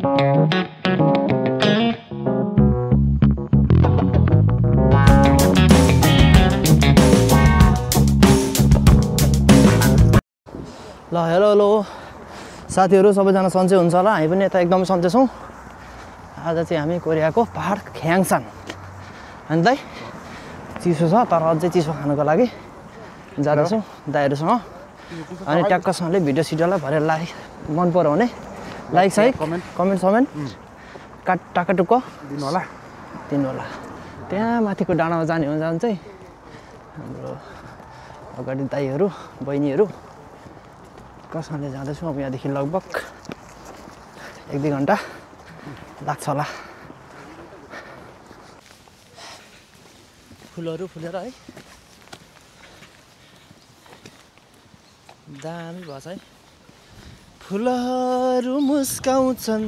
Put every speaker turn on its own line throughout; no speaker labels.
ल हेलो साथीहरू सबैजना सन्चै हुन्छ होला हामी पनि यता एकदमै सन्चै छौँ आज चाहिँ हामी कोरियाको पहाड ख्याङसान अनि दाइ चिसो छ तर अझै चिसो खानुको लागि जाँदैछौँ दाइहरूसँग अनि ट्याक्कसँगले भिडियो सिडियोलाई भरेर लाइक मन पऱ्यो भने लाइक साइक कमेन्ट समेन्ट टाकाटुक्क दिनु होला त्यहाँ माथिको डाँडामा जाने हो भने चाहिँ हाम्रो अगाडि दाइहरू बहिनीहरू कसैले जाँदैछौँ अब यहाँदेखि लगभग 1-2 घन्टा लाग्छ होला फुलहरू फुलेर है दामी भएछ है फुलहरू मुस्काउँछन्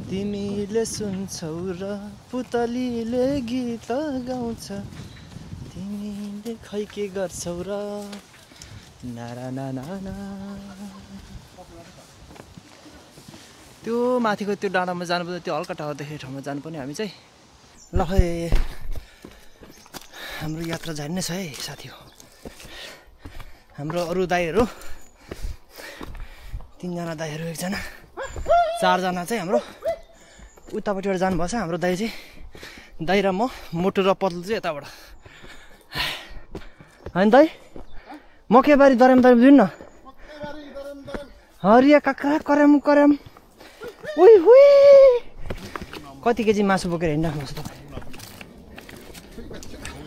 तिमीले सुन्छौ र पुतलीले गीत गाउँछ तिमीले खै के गर्छौ र नारा नाना त्यो माथिको त्यो डाँडामा जानुपर्छ त्यो हल्का टावर देखेको ठाउँमा जानुपर्ने हामी चाहिँ ल खै हाम्रो यात्रा जारी नै छ है साथी हो हाम्रो अरू दाइहरू 3 जना दाइहरू 1 जना 4 जना चाहिँ हाम्रो उतापट्टिबाट जानुभएको छ हाम्रो दाइ चाहिँ दाइ र म मोटु र पत्लु चाहिँ यताबाट होइन दाइ मकेबारी दरेम दिनु न हरिया काक्रा करम उही हुई कति केजी मासु बोकेर हिँडिराख्नुहोस् तपाईँ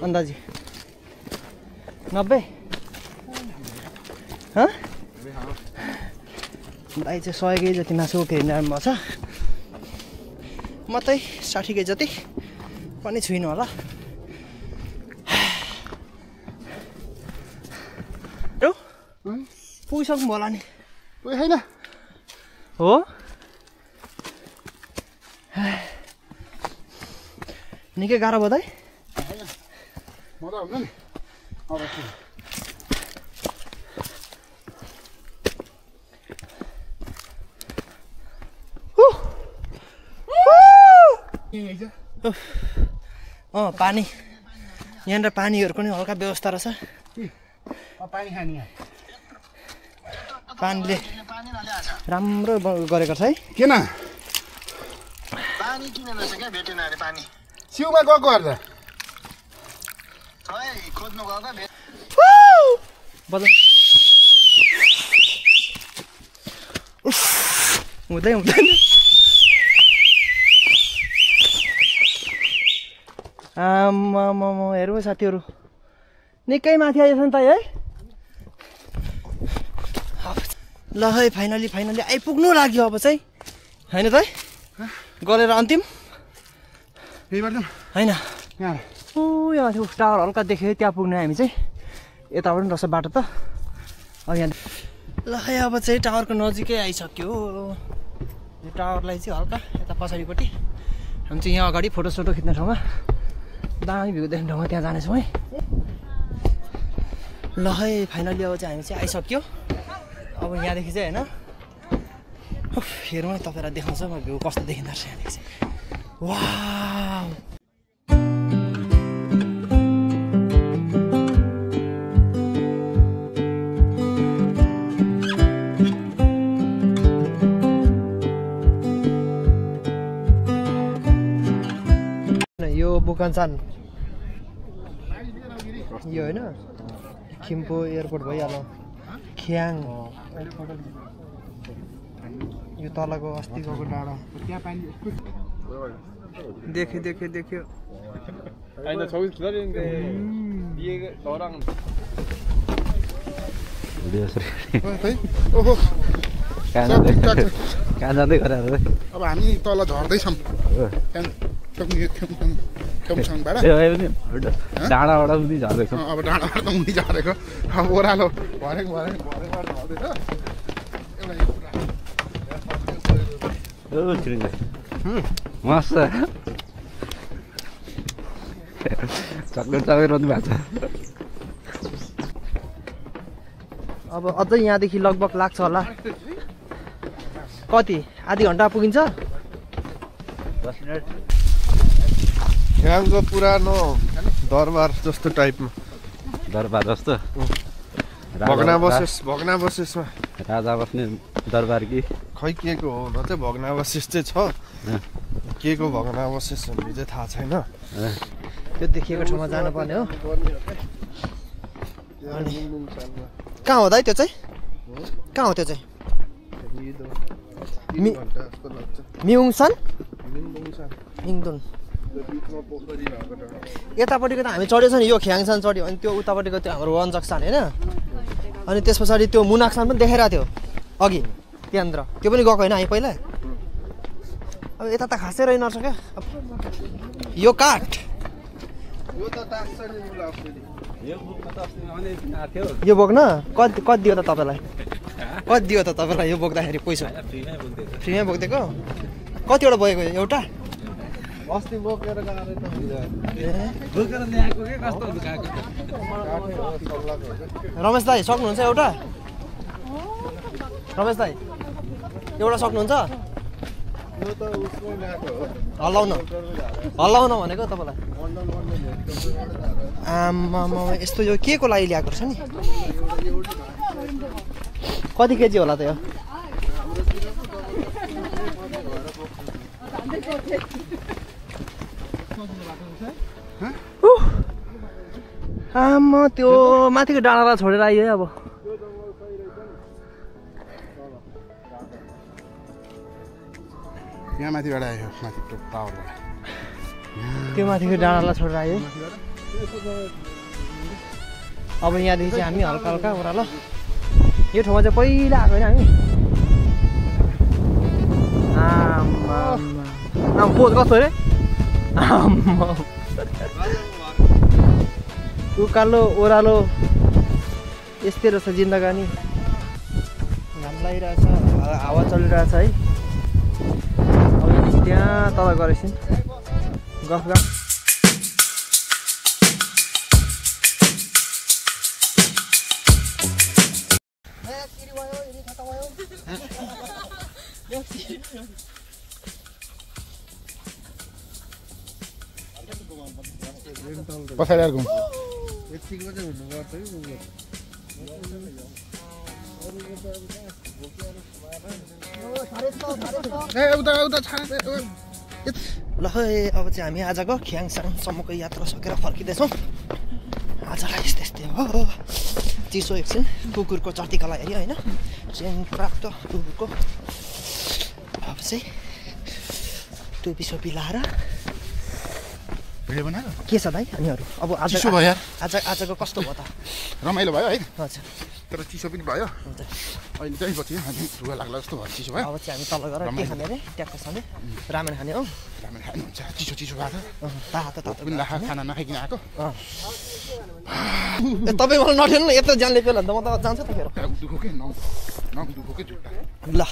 अन्दाजी 90 दाइ चाहिँ 100 केजी जति मासु बोकेर हिँडिराख्नु भएको छ म चाहिँ 60 केजी जति पनि छुइनँ होला पुगिसक्नु होला नि
होइन
हो निकै गाह्रो भयो दाइ
मजा हुन्छ नि
पानी यहाँनिर पानीहरूको नि हल्का व्यवस्था रहेछ
पानी खाने
पानीले राम्रो गरेको छ है
किन
पानी किन रहेछ क्या भेटेन अरे पानी
सिउमा गएको अरे
खै खोज्नु गएको
बजा हुँदैन आम्मामा हेरौँ साथीहरू निकै माथि आइछ नि त है ल है फाइनली आइपुग्नु लाग्यो अब चाहिँ होइन त गरेर अन्तिम होइन ऊ यहाँ माथि टावर हल्का देख्यो त्यहाँ पुग्ने हामी चाहिँ यताबाट पनि रहेछ बाटो त अब यहाँ ल है अब चाहिँ टावरको नजिकै आइसक्यो यो टावरलाई चाहिँ हल्का यता पछाडिपट्टि हामी चाहिँ यहाँ अगाडि फोटोसोटो खिच्ने ठाउँमा दामी भ्यू देख्ने ठाउँमा त्यहाँ जानेछौँ है ल है फाइनली अब चाहिँ हामी चाहिँ आइसक्यो अब यहाँदेखि चाहिँ होइन हेरौँ न तपाईँलाई देखाउँछ म भ्यू कस्तो देखिँदो रहेछ यहाँदेखि चाहिँ वाउ यो बुकानसान यो होइन खिम्पु एयरपोर्ट भइहाल्यो ख्याङ यो तलको अस्ति गएको डाँडा देख्यो
कहाँ जाँदै गरेर
अब हामी तल झर्दैछौँ
डाँडाबाट पनि झरेको
अब डाँडाबाट त मुनि झरेको अब ओह्रालो भरेको झर्दैछ
मस्त चक्लेट रोज्नु भएको छ
अब अझै यहाँदेखि लगभग लाग्छ होला कति आधी घन्टा पुगिन्छ
10 मिनेट
यहाँको पुरानो दरबार जस्तो टाइपमा
दरबार जस्तो
भग्नावशेषमा
राजा बस्ने दरबार कि
खै के को हो न चाहिँ भग्नावशेष चाहिँ छ के को भग्नावशेष भन्ने चाहिँ थाहा छैन
त्यो देखिएको ठाउँमा जानुपर्ने हो अनि कहाँ हो दाइ त्यो चाहिँ कहाँ हो त्यो चाहिँ मिङसन मिङदुन यतापट्टिको त हामी चढेछ नि यो ख्याङसान चढ्यो अनि त्यो उतापट्टिको त्यो हाम्रो वनजक्सान होइन अनि त्यस पछाडि त्यो मुनाक्सान पनि देखाइरहेको थियो अघि त्यहाँनिर त्यो पनि गएको होइन हामी पहिला अब यता त खासै रहेनछ क्या यो काठ यो बोक्न कति कति दियो त तपाईँलाई कति दियो त तपाईँलाई यो बोक्दाखेरि पैसा फ्रीमै बोकिदिएको कतिवटा बोकेको एउटा
अस्ति बोकेर
रमेश दाई सक्नुहुन्छ एउटा रमेश दाई एउटा सक्नुहुन्छ हल्लाउन भनेको तपाईँलाई आमा यस्तो यो के को लागि ल्याएको रहेछ नि कति केजी होला त यो आमा त्यो माथिको डाँडालाई छोडेर आइयो है अब
यहाँ माथिबाट आयो माथि टावरबाट
त्यो माथिको डाँडालाई छोडेर आयो अब यहाँदेखि चाहिँ हामी हल्का हल्का ओह्रालो यो ठाउँमा चाहिँ पहिला आएको होइन हामी पोज कस्तो अरे उकालो ओह्रालो यस्तै रहेछ जिन्दगानी घाम लागिरहेछ हावा चलिरहेछ है अब त्यहाँ तल गरेछन् गफ गफ
पछाडि घुम
ल अब चाहिँ हामी आजको ख्याङसाङसम्मको यात्रा सकेर फर्किँदैछौँ आजलाई यस्तै यस्तै हो चिसो एकछिन कुकुरको चर्तीकला हेऱ्यो होइन चेन प्राप्त कुकुरको अब चाहिँ टोपी सोपी लाएर के छ दाइ अनिहरू अब आज आजको कस्तो भयो त
रमाइलो भयो है
हजुर
तर चिसो पनि भयो अहिले चाहिँ पछि हामी रुगा लाग्ला जस्तो भयो चिसो भयो
अब चाहिँ हामी तल गएर के खाने अरे ट्याक्क खाने रामेन खाने हो
रामेन खानुहुन्छ चिसो चिसो भएको
तातो तातो
पनि खाना नखाइकन आएको
तपाईँ मलाई नठेल्नु न यत्रो ज्यान लिएको त म त जान्छु त फेरि
दुःखो के नौ दुःखो के जुत्ता
ल